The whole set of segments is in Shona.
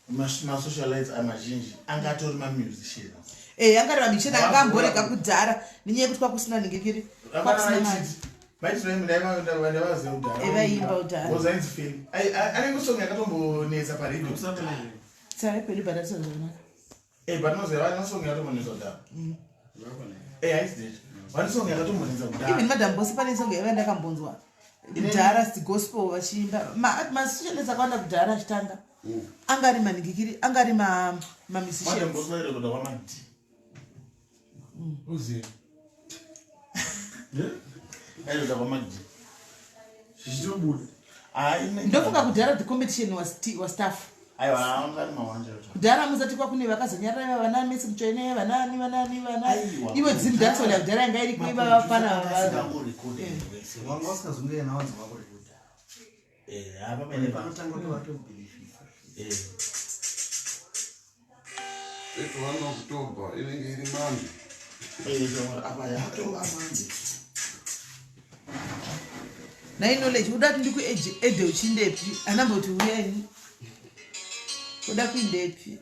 Masocialites amazhinji anga atori mamusicians. Eh, anga ari mamusician anga amborega kudhara nenyaya yekuti kwakusina ningikiri kwakusina mari. Vaimba kudhara. Anenge song yakatombonetsa paredio. Tsara pedu bhatatiso zvakanaka. Eh, but noziva vane song yakatombonetsa kudhara. Eh, haisi dechi. Vane song yakatombonetsa kudhara. Even Madam Boss pane song yaiva ndakambonzwa. Kudhara sti gospel vachiimba. Masocialites akawanda kudhara achitanga. Anga ari maningikiri, anga ari ma musicians. Madam Boss vairekoda kwaMadi. Uzive. Airekoda kwaMadi. Zvichitobuda. Ndofunga kudhara the competition was tough. Aiwa, anga ari mawanja. Kudhara muzati kwakune vakazonyarara iva vana Messi Mutsvene, vanani vanani vana. Ivo Zim Dancehall yakudhara yanga iri kuiva vafana. Wanga usingazungaira nawanzi wako rekoda. Eh, apa pene panotanga kuti watobhilifisa. Eh. 31 October inenge iri mande. Eh, apa yatova mande. Nai knowledge uda kuti ndiku ede uchindepi anamboti uyai uda kuindepi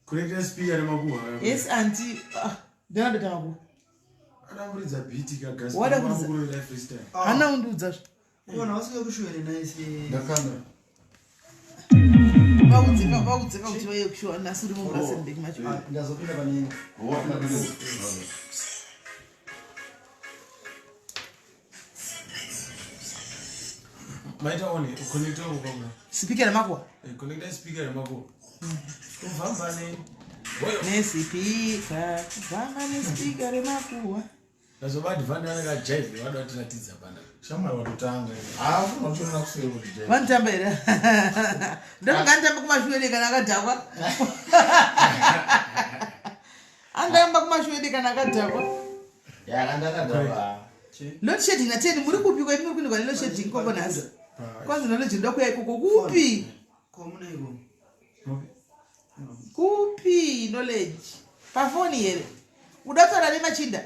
Connecta speaker nemakuhwa. Yes auntie. Ah, ndinadota makuhwa. Adamuridza beat ka gas. Wada kuridza. Kuridza freestyle. Hana undiudza zve. Kona wasike kushuwere naye se. Ndakanda. Vakudzeka vakudzeka kuti vaiye kushuwa nhasi uri muRustenburg macho. Ndazopinda pane. Maita one connecta uko. Speaker remakuhwa. Connecta speaker remakuhwa. Kuvamba ne. Nesipika, kuvamba nesipika remakuhwa. Ndazobati vane vakajaivhi vada kutiratidza pana. Shamwari watotanga. Ah, unotoona kuseri kuti jive. Vanotamba here? Ndofunga anotamba kumashure kana akadhakwa. Anotamba kumashure kana akadhakwa. Yakandakadhakwa. Load shedding ateni muri kupi kwa muri kuindwa ne load shedding koko nhasi? Kwanzi knowledge ndoda kuya ikoko kupi? Komuna iko. Kupi knowledge? Pafoni here? Uda kutaura nemachinda?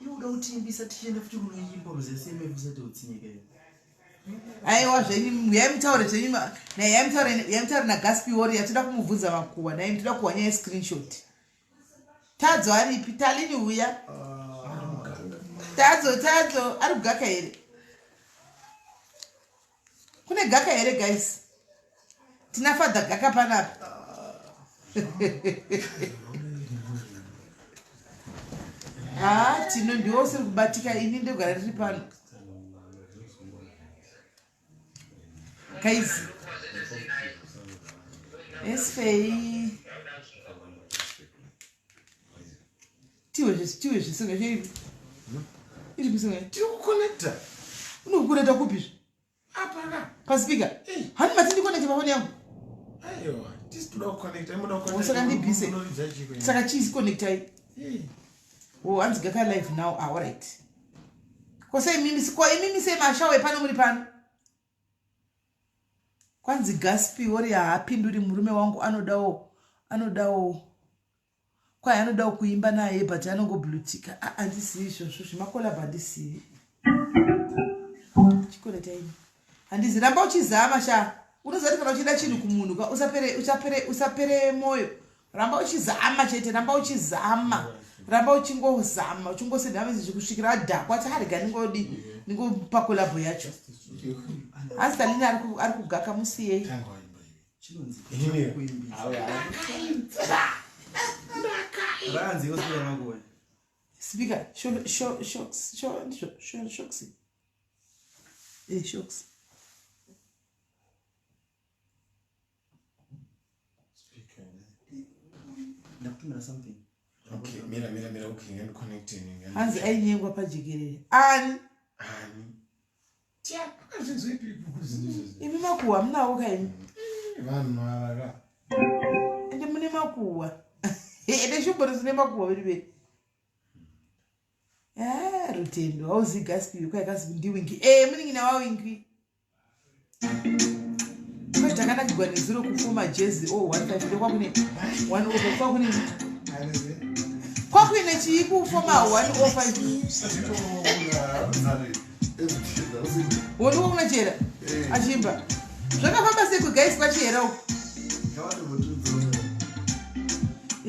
Iwe uda kutiimbisa tichienda futi kunoimba ruzeseme usati utsinyika iwe. Aiwa zvenyu uyai mutaure zvenyu naye mutaure naGaspi Warrior toda kumubvunza makuhwa naye toda kuhwa nyaya yescreenshot. Tadzo aripi? Talini uya. Tadzo Tadzo ari kugaka here? Kune gaka here guys? Tina father gaka panapa. Ah, Tino ndiwe usiri kubatika ini ndogara ndiri pano. Guys. Esfei. Tiwe zvese, tiwe zvese ngachiri. Iri kusinga. Tiri kuconnecta. Unokuconnecta kupi zve? Apana. Paspeaker. Hani mati ndiconnecte pafoni yangu. Aiwa, tisi toda kuconnecta, imoda kuconnecta. Saka ndibhise. Saka chii connectai? Oh, hanzi gaka live now. Ah, all right. Ko sei mimi ko imimi sei mashawe pano muri pano? Kwanzi Gaspi wori haapinduri murume wangu anodawo anodawo kwai anodawo kuimba naye but anongoblutika. Ah, handisivi izvozvo zvemakolabho handisivi. Chikoleta ini. Handizi ramba uchizama sha. Unoziva kuti kana uchida chinhu kumunhu ka usapere usapere usapere moyo. Ramba uchizama chete, ramba uchizama. Ramba uchingozama, uchingosenda message kusvikira adhakwa ati arega ndingodi ndingopa collab yacho. Asi Talini ari kugaka musiyei. Chinonzi kuimbisa. Rakanzi iwe speaker makuhwa. Speaker, show show shocks, show show shocks. Eh, shocks. Ndakutumira something. Okay, mira mira mira okay, ngani connecting. Hanzi ainyengwa pajekerere. Ani? Ani. Tia, akazvinzwa ipi kuzvinhu izvozvo? Imi makuhwa munawo kaimi. Vanhu ava ka. Ende mune makuhwa. Ende shumbo dzine makuhwa vedu vedu. Ah, Rutendo, hauzi Gaspi, kwai Gaspi ndiwingi. Eh, munin'ina wawingi. Kwai takanakigwa nezuro kufuma jezi oh 15 ndokwakune 105 kwakune kwakuine chii kufoma 105 wondiwo kuna chera achimba zvakafamba sei kugaisi kwachihera uku.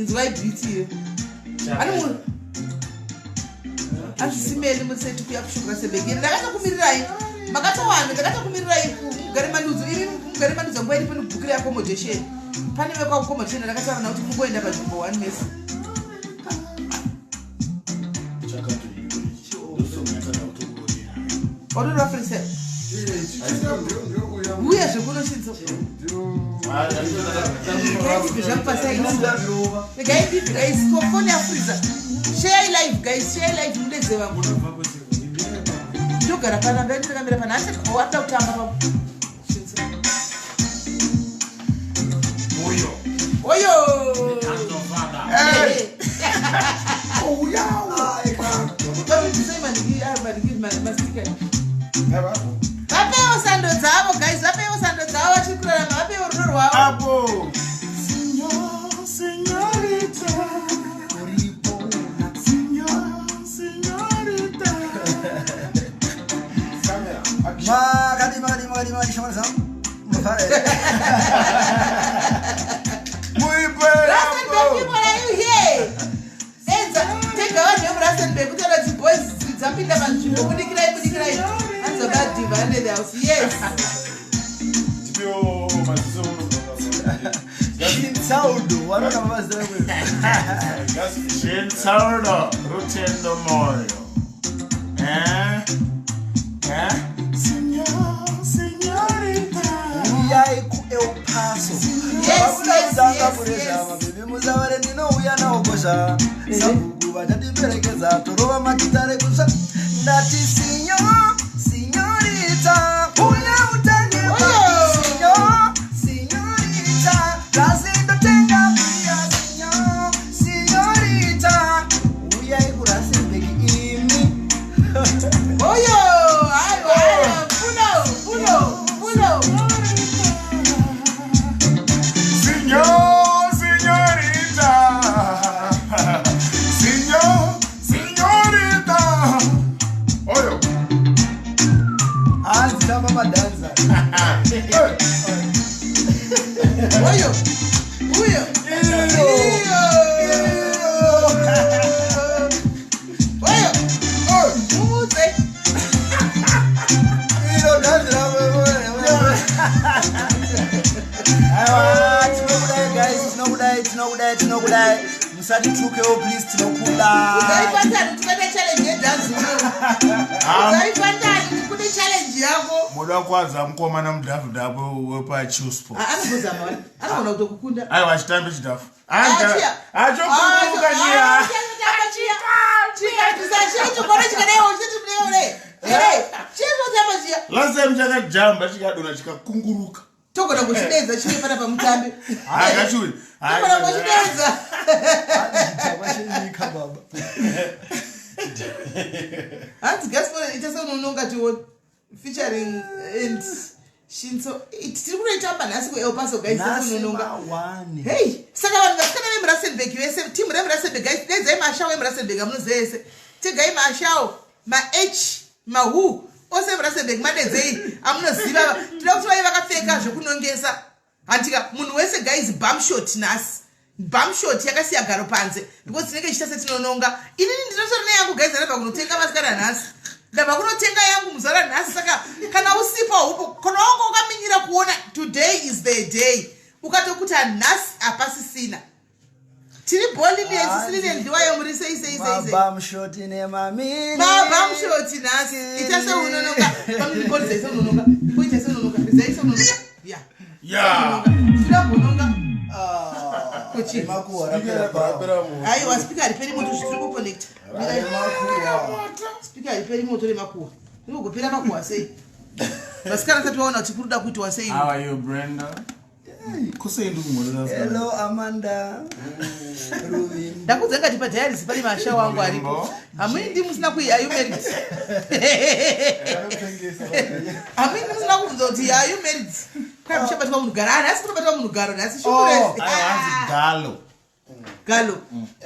Inzwai beat iyo. Ani Azisimeli mutseti kuya kushukura sebekeri. Ndakatokumirirai. Makatowana ndakatokumirirai mugare mandudzo. Imi mugare mandudzo nguva iri panobhukira accommodation. Pane vekwa accommodation ndakataura navo kuti mungoenda panzvimbo one mesi. Watorova freestyle. Uya zvekunoshinzo. Guys, zvakupasaiti. Regai ndibve guys, ko phone yafreezer. Share live guys, share live mudedze vamwe. Ndogara pana ndakamira pana asi wada kutamba pa. Shinzo. Uyo. Oyo. Hey. Varudzisai maniki maniki mastika. Vapewo sando dzavo guys, vapewo sando dzavo vachiri kurarama, vapewo rudo rwavo. Apo. Senor, señorita. Senor, señorita. Camera. Action. Makadi makadi makadi makadi shamwari zangu. Mufare. Rustenburg Muipe. people, are you here? Enza, tega vanhu vemuRustenburg kutaura kuti boys dzapinda panzvimbo, budikirai, budikirai. Hanzi vadhivha under the house. Yes. Tipiwo maziso Shinsaudo vanoda mabazira kwedu. Shinsaudo Rutendo Moyo. Eh? Eh? Senor, señorita. Uyai kuEl Paso. Yes, Vakudaizanga yes, yes, kureza yes. mabhebhi musavare ndinouya nawo kosha. Sabhuku vachatiperekedza torova magitare kutsva. Ndati sinyo, sinyorita, uya utange Oyo. sinyo, sinyorita, nhasi ndotenga bia sinyo, sinyorita, uyai kuRustenburg imi. Oyo, hayo, hayo. Pulo, pulo, pulo. Senor, señorita. Senor, señorita. Oyo. Hanzi tamba madhanza. Hey. Oyo. Uyo. Iyo. Iyo. Oyo. Mumutse. Iro dhanzi ravo. Aiwa, tinokudai guys, tinokudai, tinokudai, tinokudai. Musatitukewo please, tinokudai. Uzaipatani tikate challenge yedhanzi uno. Uzaipatani kune challenge yako. Muda kwadza mukomana mudhafu dhafu wepachuspo. Ah, Anogozama wani. Anogona kutokukunda. Aiwa chitambe chidhafu. Ah, chiya. Achokuruka chiya. Ah, chiya. Chiya, chiya, chikoro chikadaiwo, chiti mune, ere. Chiya chotamba chiya. Last time chakajamba chikadonha chikakunguruka. Togona kuchidedza chiye pana pamutambi. Hakachiwi. Togona kuchidedza. Chidhakwa chenyika baba. Hanzi Gaspar ita seunononga tione featuring and Shinso. Tiri kunoitamba nhasi kuEl Paso guys Nhasi seunononga. mawani. Hey, saka vanhu vasikana vemuRustenburg vese, timu remuRustenburg guys, dedzai mashawo emuRustenburg amunoziva ese. Tegai mashawo, ma-H, ma-Hu, ose emuRustenburg madedzei amunoziva. Tinoda kuti vaive vakapfeka zvekunongesa. Handika munhu wese guys bumshot nhasi. Bumshot yakasiya garo panze because tinenge tichiita setinononga. Inini ndinotori neyangu guys ndabva kunotenga vasikana nhasi. Ndabva kunotenga yangu muzara nhasi saka kana usipo haupo kana wanga wakaminyira kuona today is the day. Ukatokuta nhasi hapasisina. Tiri bholini yesisilile ndliwayo muri sei sei sei sei. Mabamshoti nemamini. Mabamshoti nhasi. Ita seunononga. Pamubholi zai seunononga. Kuita seunononga. Zai seunononga. Yeah. Yeah. Tinoda kunonga. Ah, Kuchi. remakuhwa rapera pawo. Aiwa speaker hariperi moto zvitiri kuconnecta. Remakuhwa. Speaker hariperi moto remakuhwa. Rinogopera makuhwa sei? Vasikana tisati vaona kuti kuri kuda kuitwa sei. How are you, Brenda? Kusei ndikumhoresa. Hello Amanda. Ruvimbo. Ndakudza ngati padhayaris pane mashawo angu aripo. Hamuindi musina kui are you married? Hamuindi musina kubvunza kuti are you married? Kwai muchabatwa munhu garo. Ah, nhasi kunobatwa munhu garo nhasi Oh. shukurezi. Aiwa hanzi galo. Galo.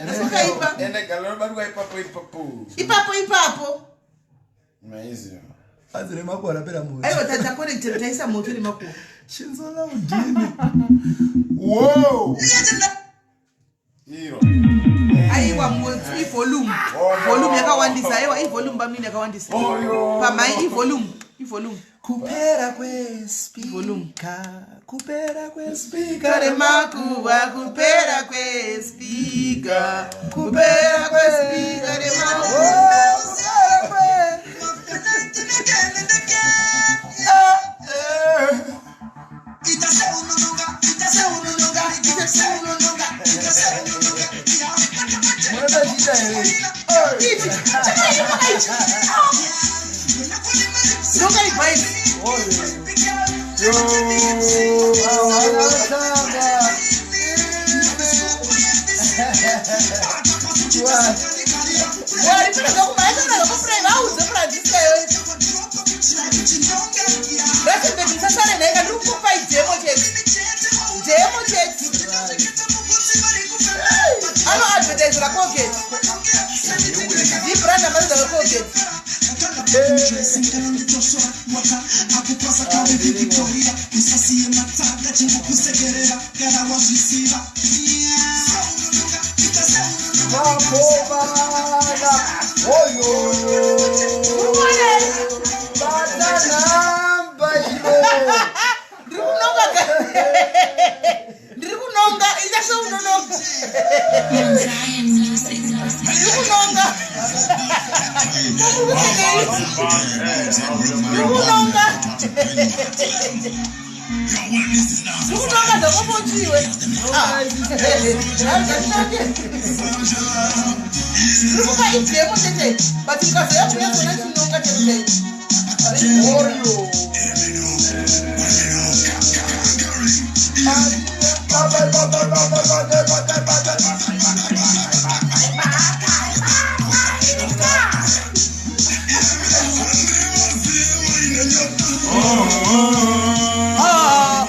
Nhasi kwakaipa. Ende galo robatwa ipapo ipapo. Ipapo ipapo. Maiziyo. Hanzi remakuhwa rapera moto. Aiwa taconnectera taisa moto remakuhwa. Shinzola udini. Whoa. Iro. Volume yakawandisa. Aiwa, ivolume bamnini yakawandisa. Pamai ivolume, ivolume. Kupera Volume. kwespika, kupera kwespika. Kare makuva, kupera kwespika, kupera kwespika remakuva. Oh, kupera kwe Munotochiita here? Ichi, chakaimba ichi. Nonga ibhaisi. Vanotamba. Wari pino zvakumaita zvakuprai vaudze Francisca iwe. Rustenburg musasare nhaika ndiri kukupai demo chete. Demo chete. Anoadvertisera Colgate. Ndibrand ambassador weColgate. Vakomana, oyo. Bata namba iyo. Ndiri kunonga ndiri kunonga ita seunononga. Ndiri kunonga. Ndiri kunonga. Ndiri kunonga zvakopochiwe. Ndiri kupa idemo chete but mukazoya kunyazona chinonga chete. Oyo. Baba, baba, baba, baba, baba, baba. Ah.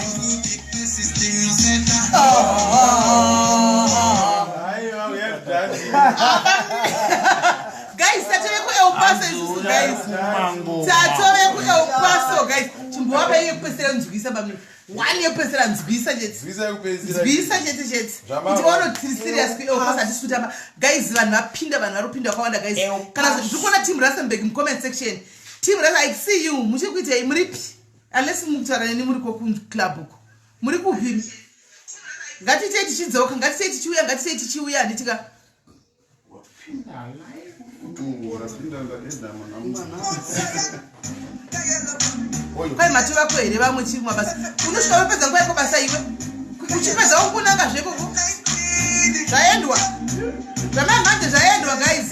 Ah. Aiwa, we have done it. Guys, tatove kuEl Paso isusu, guys. Tatove kuEl Paso, guys. Chimbovapa iye kupesera nzwisa bamni one yekupesera nzwisa chete. Nzwisa yekupedzisira. Nzwisa chete chete. Zvamava. Kuti vaona tiri serious kuEl Paso hatisi kutamba, guys. Vanhu vapinda, vanhu vari kupinda vakawanda, guys. Kana zviri kuona team Rustenburg mucomment section, team Rus, I see you. Muchiri kuitei? Muripi? Unless mukutaura neni muriko kuclub uko, muri kupi? Ngatitei tichidzoka, ngatitei tichiuya, ngatitei tichiuya, handitika? Rapinda ndaenda mwana. Kwai matovako here vamwe chiri mumabasa? Unosvika wapedza nguva yako basa iwe uchipedza wokunanga zvekoko zvaendwa zvamai manje zvaendwa, guys.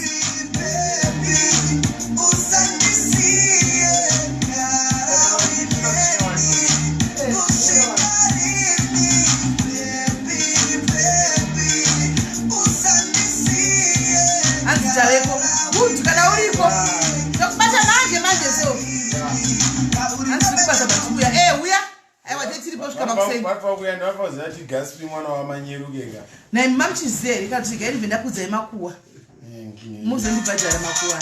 Hanzi taveko. Good, kana uriko tokubata manje manje. So hanzi tiri kubasa matikuya e uya. Aiwa, tetiripo svika makuseni. Vafa kuenda, vafa kuziva kuti Gaspi mwana waManyeruke ka. Naimi mamuchiziva here? Kana kuti gainibve ndakudzai makuwa muzondibhadhara makuwa.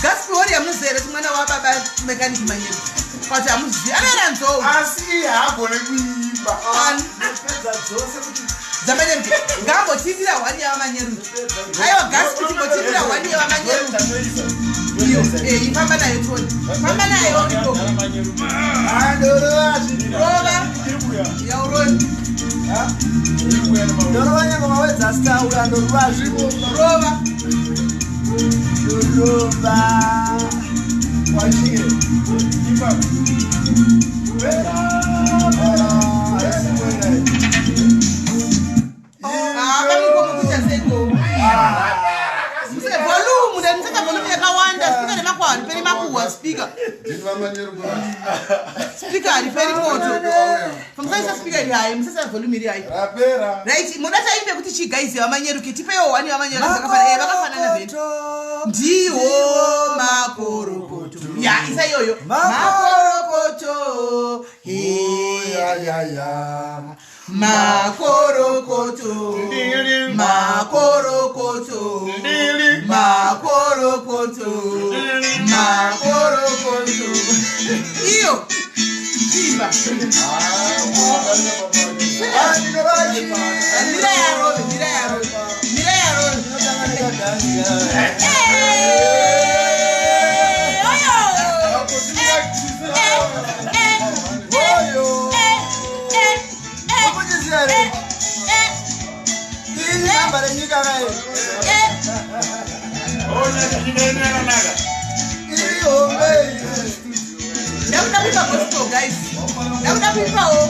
Gaspi wori yamunoziva here kuti mwana wababa mekaniki Manyeru? Kwati hamuzivi anoera nzou. Asi iye haagone kuimba. Pedza dzose kuti DzaManyeruke ngambotiitira hwani yavaManyeruke. Aiwa Gaspi, chimbotiitira hwani yavaManyeruke iyo. Ifamba nayo tione, famba nayo iko. Andorova zvinhu. Rova yauroni. Ndorova nyangoma wedzasitaura, andorova zvinhu. Rova. Ndorova. Wachinge. Wera, wera, haisi kuenda iyi. Pamiko mukuita seiko? Museke volume ndani, museka volume yakawanda. Spika remakuhwa hariperi makuhwa, spika. Ndini vaManyeruke vacho. Spika hariperi moto. Musaisa spika iri hai, musaisa volume iri hai. Rapera. Right, muda taimbe kuti chii, guys? YavaManyeruke, tipewo hwani yaVaManyeruke. Vakafanana vheni. Ndiwo makorokoto ya isa iyoyo makorokoto. Ya, ya, ya. Makorokoto, makorokoto, makorokoto, makorokoto iyo chimba. Mira yarove, mira yarove, mira yarove. renyika here? Iri namba renyika kai. Iri hombe iyi. Ndakuda kuimba gospel guys. Ndakuda kuimbawo.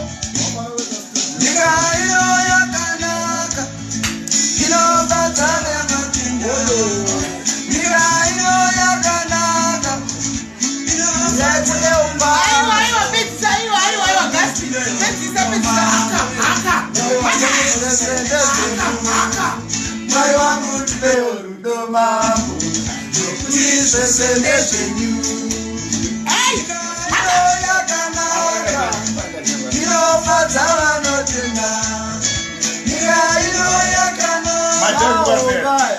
Nyika ino yakanaka inofadza nematenda. Nyika ino yakanaka inofadza Aiwa, aiwa, pedzisa, aiwa, aiwa, aiwa, Gaspi. Pedzisa, pedzisa. Haka, haka, haka, haka. Mwari wangu tipewo rudo mambo nokuti zvese ndezvenyu. Hey, Ino yakanaka inofadza vanotenda. Nyika ino yakanaka Majai kuvafe.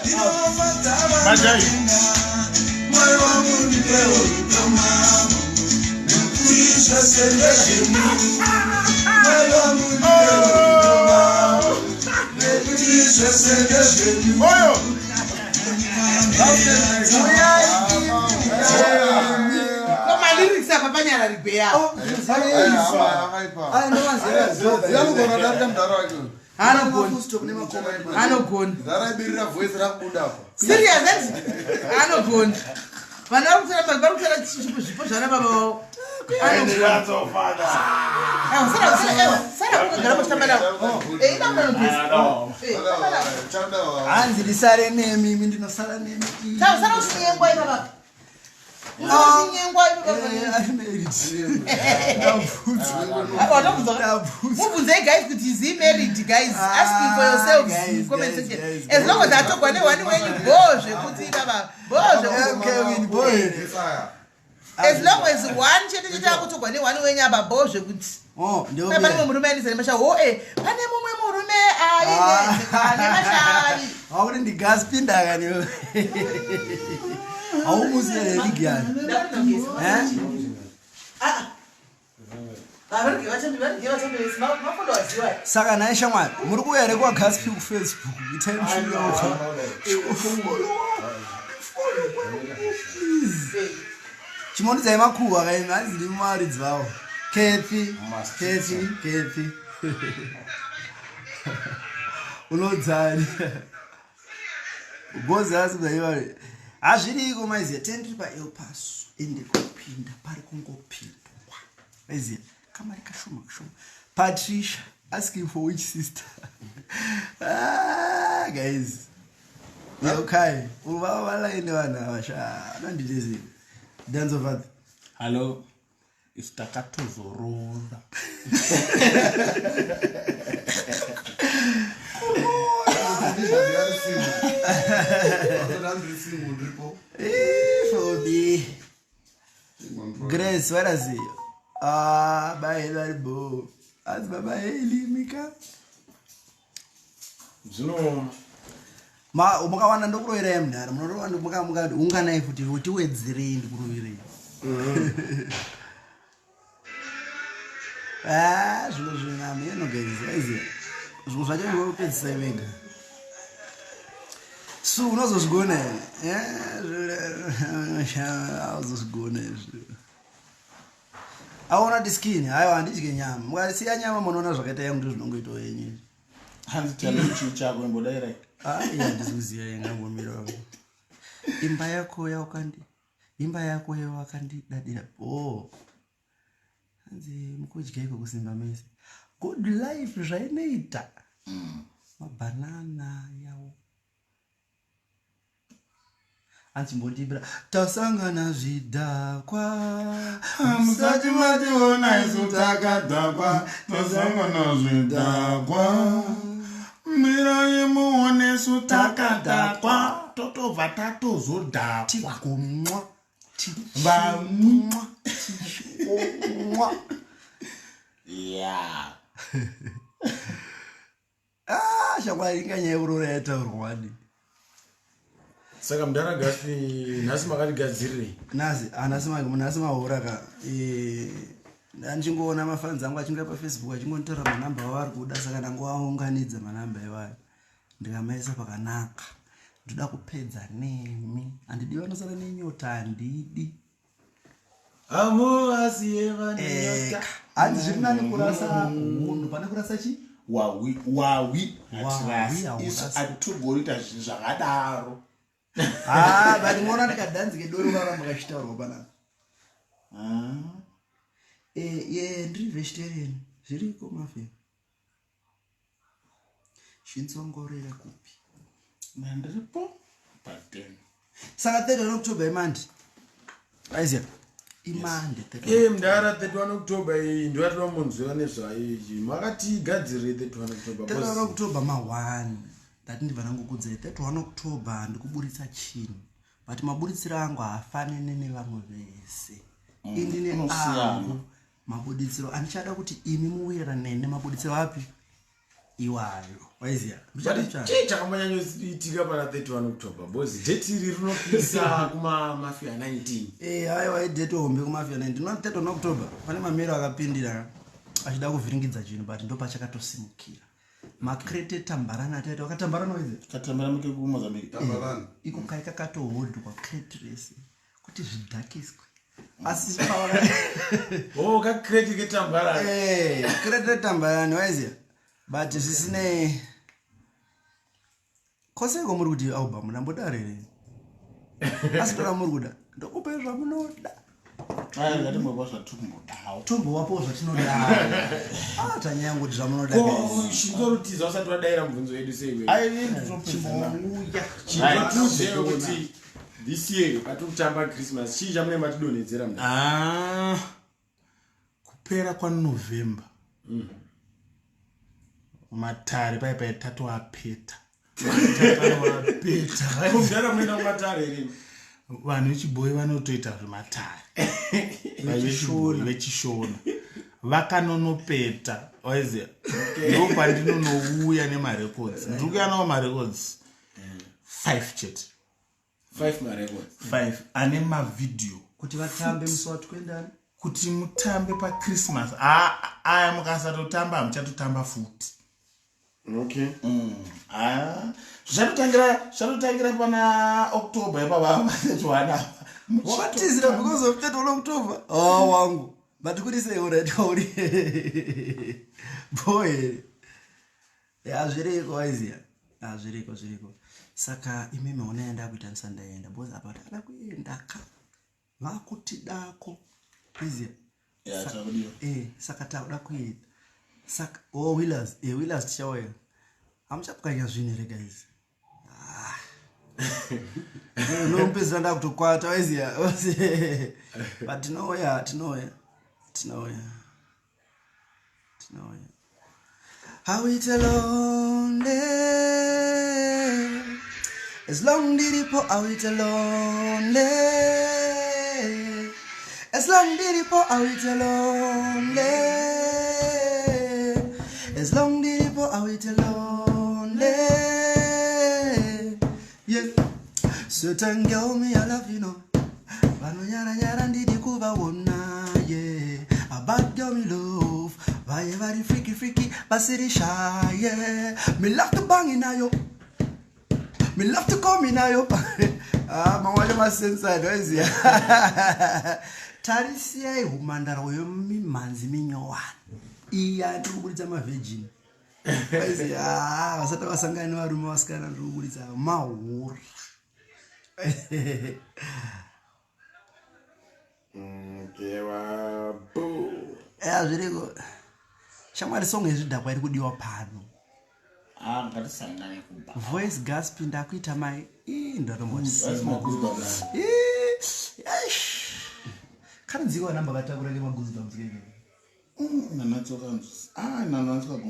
inofadza Majai. vanotenda. Mwari wangu ndipewo rudo mambo nokuti zvese ndezvenyu. Mwari wangu ndipewo rudo mambo nokuti zvese ndezvenyu. Oyo! Ko malyrics apa panyararigwe yawo. Anogona darika mudhara wake Anogona. Anogona. zaraibirira voice rakubuda apa Serious, that's anogona. Vanhu vari kutora vari kutora zvipo zvana baba vavo. Anogona. Aiwa, sara, sara, aiwa, sara kugara muchitamba navo. Eh, ida munogeza. Eh, tamba navo. Hanzi ndisare nemi, imi ndinosara nemi. Sara, sara uchinyengwa ipapa. Uchinyengwa ipapa. Aiwa, ndabvunza. Mubvunzei guys kuti is he married guys? Asking for yourselves in guys, comment guys, section. guys, As long as atogwa nehwani wenyu bho zvekuti baba bho zvekuti. As long as one chete chete akutogwa nehwani wenyu apa bho zvekuti. Oh, Pane mumwe murume ainetsa nemashavi. Ho eh, pane mumwe murume ainetsa nemashavi. Wakuti ndigaspinda kani. Haumuziye religiyani. Ndakutogeza. Ah. Ah, varige vatambi, varige vatambi vese. Mafollowers iwayo. Saka nhai shamwari, muri kuuya here kwaGaspi kuFacebook? Itai muchiuyawo. Please. Chimondidzai makuhwa kaimi, hanzi ndimi maridzi vavo. Kepi, kepi, kepi. Unodzani. Gozi asi mzaiva. Hazviriko maiziya, tendiri paEl Paso ende kupinda pari kungopindwa. Maiziya, kamari kashoma kashoma. Patricia asking for which sister? Ah, guys. Okay. Uvava valaine vanhu ava sha. Anonditezi. Dance of Earth. Hallo, isu takatozorora. Eh, Fobi. Grace, what is it? Ah, bye, bye, bo. As baba Eli Mika. Zvinooma. Ma mukawana ndokuroverai mudhara munorova mukati unganai futi tiwedzerei ndikuroverei. Ah, zvino zvinami eno guys, aiziya. Zvimwe zvacho ndinopedzisai mega. Su unozozvigona here? Eh, auzozvigona izvi. Aona kuti skin, haiwa handidye nyama. Mukasiya nyama munoona zvakaita yangu ndozvinongoitawo yenyu izvi. Hanzi challenge chii chako imbodairai. Ah, iya handisi kuziva yangambomira. Imba yako yaukandi imba yako yawakandidadira. Oh. Hanzi mukudya iko kusimba mese. Good life zvainoita. Mabhanana yawo. Hanzi mbondimbira tasangana zvidhakwa. Musati mationa isu takadhakwa, tasangana zvidhakwa. Mirai muone isu takadhakwa, totobva tatozodhakwa. Tigomwa. Vamwa. Tichomwa. Yeah. Ah, shamwari inganyaya yekuroora yataurwa wani. Saka mudhara Gaspi nhasi makatigadzirirei? Nhasi hanasi nhasi mahura ka. Eh, ndichingoona mafans angu achinge paFacebook achingonditora manamba avari kuda saka ndangoaunganidza manamba iwayo. Ndikamaisa pakanaka. Ndoda kupedza nemi. Handidi vanosara nenyota handidi. Amuasiye vanenyota. Hanzi zviri nani kurasa hunhu pane kurasa chi? Wawi wawi hatirasi. Wawi Isu haurasi. hatitogoni kuita zvinhu zvakadaro. Ah, but muona ndikadhanzi kedoro karamba kachitaurwa panapa. Ah. Eh, ye ndiri vegetarian zviriko mafia zvinzongorera kupi? Ndiripo paden. Saka 31 October imandi aiziya imande 31. E mudara, 31 October iyi ndoyatoda munzwira nezvayo iyi. Makatigadzirire 31 October? 31 October ma1 ndati ndibva nangokudzai 31 October ndikuburitsa chinhu, but maburitsiro angu haafanani nevamwe vese. Indine Unosiyana. angu mabuditsiro andichada kuti imi muwirirane nemabuditsiro api iwayo, waiziya. But chii chakambonyanyoitika pana 31 October? Because date iri rinopisa kumamafia 19. Eh, aiwa, idate hombe kumafia 19. 31 October pane mamiro akapindira achida kuvhiringidza chinhu, but ndo pachakatosimukira makrete tambarana ataita wakatambarana, waiziya. Katambara muke kuMozambique. Tambarana. Iko kai kakatohodhwa crate rese kuti zvidhakiswe, asi O kakreti ketambarana. Crate retambarani, waiziya, but zvisinei koseko muri kuti album ndamboda rere, asi tora muri kuda ndokupai zvamunoda. Aya, ngatimbopa zvatiri kumbodawo. Tombowapo zvatinoda. Ah, tanyaya kuti zvamunoda, Ko guys. chinzorutiza usati wadayira mubvunzo yedu sei? Chimbouya. Chinzotiuzewo kuti this year patiri kutamba Christmas chii chamune matidonhedzera mudara? Ah, kupera kwaNovember matare pai pai tatoapeta, tatoapeta. Ko mudara, munoenda kumatare here? Vanhu vechibhoyi vanotoita zvematare. Vanhu vechibhoyi vechishona vakanonopeta, waiziya, ndo pandinonouya nemarecords. Ndiri kuuya nawo marecords 5 chete. 5 marecords? 5 ane mavhidhiyo. Kuti vatambe musi wa20? Kuti mutambe paChristmas. Aya mukasatotamba hamuchatotamba futi. Ah, zvichatotangira pana October ipapa 31 apa. Wakatizira because of 31 October? Oh wangu, but kuri sei? Alright, kwauri boy here? Ya, zviriko, waiziya. Ah, zviriko, zviriko. Saka imimi unaenda kuita ndisandaenda because apa tada kuenda ka vakuti dako, waiziya. Ya, chakudiwa. Eh, saka takuda kuenda. Saka oh, wheelers, eh, wheelers tichauya. Hamuchapwanya zvinhu here, guys? Ah. Nomupedzisira ndakutokwata, waiziya, but tinouya, tinouya, tinouya, tinouya. Hauite lonely as long ndiripo, hauite lonely as long ndiripo, hauite lonely as long ndiripo, hauite lonely, yeah. Certain girl me I love you know, vanonyara nyara ndidi kuvaona, yeah. A bad girl me love, vaye vari freaky freaky vasiri shy, yeah. Me love to bang inayo, me love to come inayo. Ah, mamwe acho masenside, waiziya. Tarisiyai humandara hwemimhanzi minyowani iya ndiri kuburitsa mavirgin, waiziya. Ah, vasati vasangana nevarume vasikana, ndiri kuburitsa mahura. Kewabu. Ya, zviriko shamwari. Song yezvidhakwa iri kudiwa pano. Ah, ngatisangane kuba. Voice gasp ndakuita mai. Ii, ndatomboti kanonzika vanamba vatakura kemagoosebumps keke. Nanatsokanzwisi, ah, nanatsoka.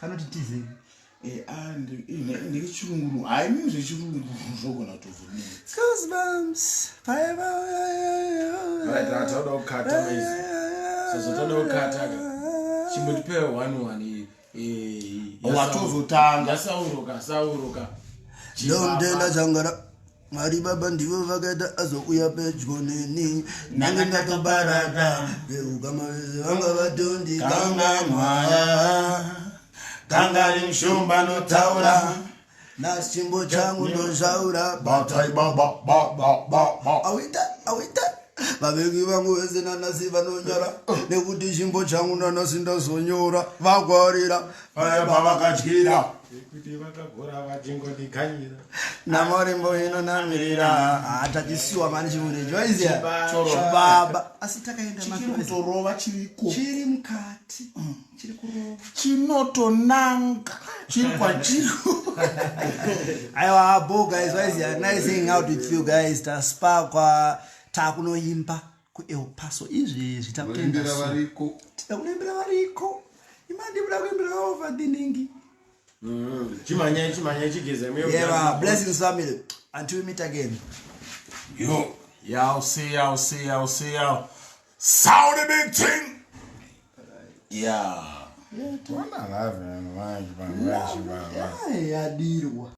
Kanoti tizei. Ndechirungu hai, mini zvechirungu zvogona kutovhunetsa. Goosebumps. Right, tauda kukata maizi. Sezvo toda kukata ka. Chimbotipe one one. Watozotanga. Yasauruka, sauruka. Ndomtenda changara Mwari baba ndivo vakaita azouya pedyo neni, nange ndatobaraka veukama vese vanga vatondikanganwa. Gangari mushumba notaura. Nhasi chimbo changu ndozvaura. Batai ba ba ba ba ba ba. Awita, awita. Vavengi vangu vese nanhasi vanonyara nekuti chimbo changu nanhasi ndazonyora vagwarira Vaya pavakadyira. Kuti vakagora vachingondiganyira. Namarimbo inonamirira hatachisiwa mani chimureji waiziya chibaba asi takaenda Chiri kutorova chiriko. Chiri mukati chiri kurova. Chinotonanga chiri kwachiri. Aiwa bo guys, waiziya, nice hanging out with you guys. Taspakwa takunoimba kuEl Paso izvezvi takutoenda. Kuimbira variko. Tida kunoimbira variko imandi kuda kuimbira over diningi. Chimhanyai, chimhanyai, chigeza. Yeah, blessings family, until we meet again. Yo, y'all see, y'all see, y'all see, y'all. Sound the big thing. Yeah. Yadirwa.